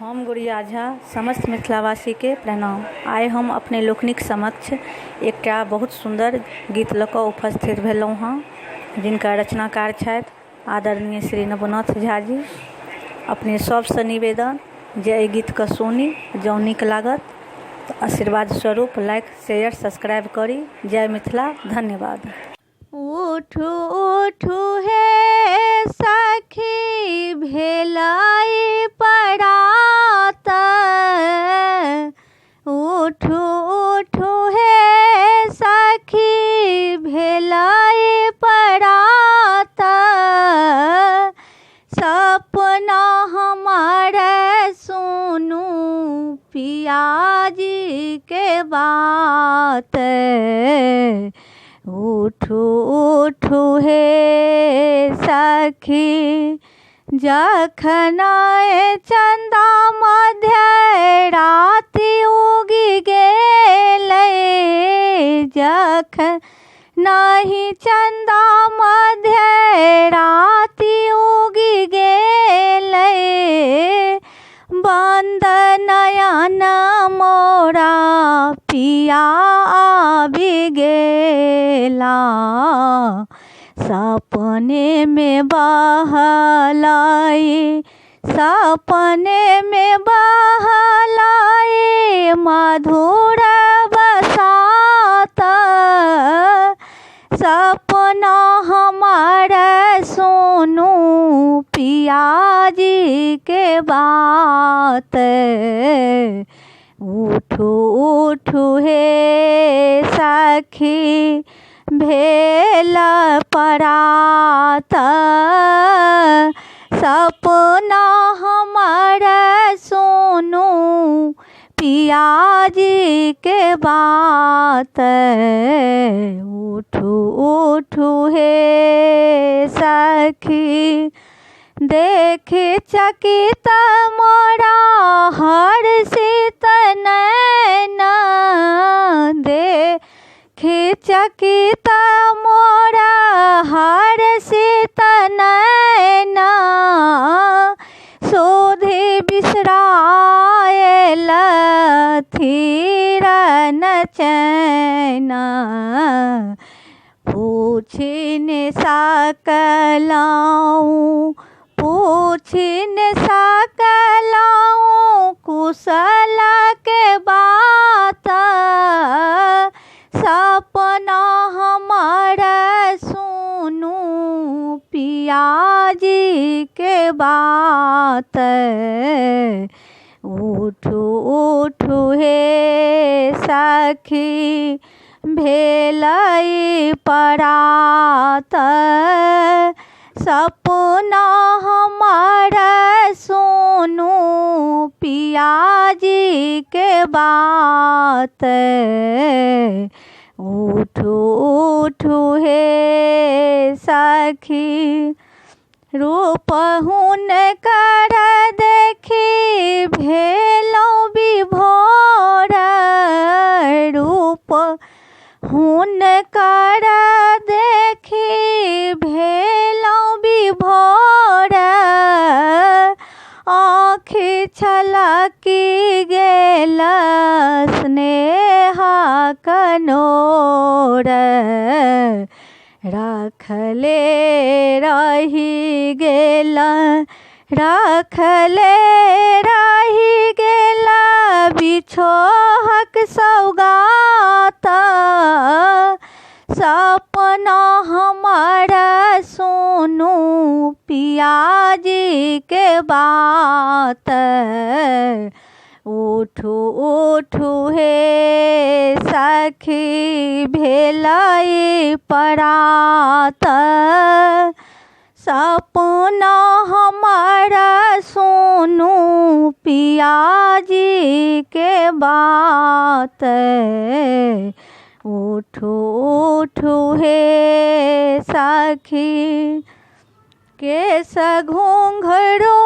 हम गुड़िया झा समस्त मिथिलावासीके प्रणाम। आइ हम अपने लोकनिक समक्ष एकटा बहुत सुन्दर गीत लऽ कऽ उपस्थित भेलहुँ हँ, जिनका रचनाकार छथि आदरणीय श्री नवनाथ झा जी। अपने सबसँ निवेदन जे एहि गीतके सुनी, जँ नीक लागत तऽ आशीर्वाद स्वरूप लाइक शेयर सब्सक्राइब करी। जय मिथिला, धन्यवाद। उठू उठू हे सखी भेलै परात, उठू उठू हे सखी भेलै परात, सपना हमार सुनू पियाजीके बात, उठू उठू हे सखी। जखन चन्दा मध्य राति उगि गेलै, जखन नहि चन्दा मध्य राति उगि गेलै, बन्द नयन मोरा पिया आबि गेला, सपनेमे बहलै, सपनेमे बहलै मधुर बसात, सपना हमार सुनू पियाजीके बात, उठू उठू हे सखी भेल परात, सपना हमार सुनू पियाजीके बात, उठू उठू हे सखी। देखि चकित मोरा हर्षित नैना, देखि चकित मोरा हर्षित नैना, सोधि बिसरायल थिरन चैना, पूछि ने सकलहुँ, पूछि ने सकलहुँ कुशलके बात, सपना हमार सुनू पियाजीके बात, उठू उठू हे सखी भेलै परात, सपना हमार सुनू पियाजीके बात, उठू उठू हे सखी। रूप हुनकर देखी भेलहुँ विभोर, रूप हुनकर देखी भेलहुँ विभोर, आँखि छलकि गेल स्नेहक नोर, रखले रहि गेल, रखले रहि गेल बिछोहक सौगात, सपना हमार सुनू पियाजीके बात, उठू उठू हे सखी भेलै परात, सपना हमार सुनू पियाजीके बात, उठू उठू हे सखी। केश घुँघरू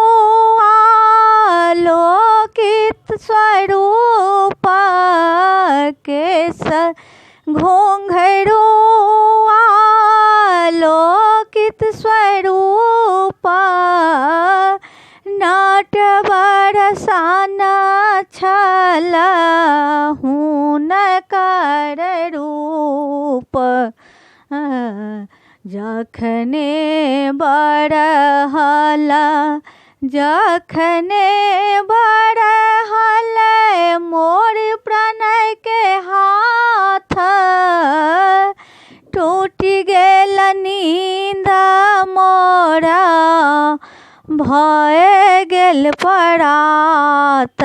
आलोकित स्वरूप, केश घुँघरू आलोकित स्वरूप, ना नटवर सन छल हुनकर रूप। जखने बरहल, जखने बरहल मोर प्रणयके हाथ, टूटि गेल नीन्द मोरा भए गेल परात।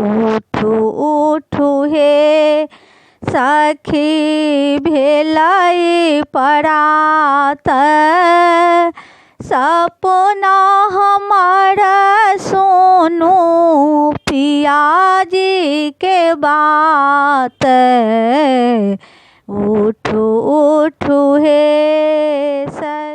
उठू उठू हे सखी भेलै परात, सपना हमर सुनू पियाजीके बात। उठू उठू हे सखी।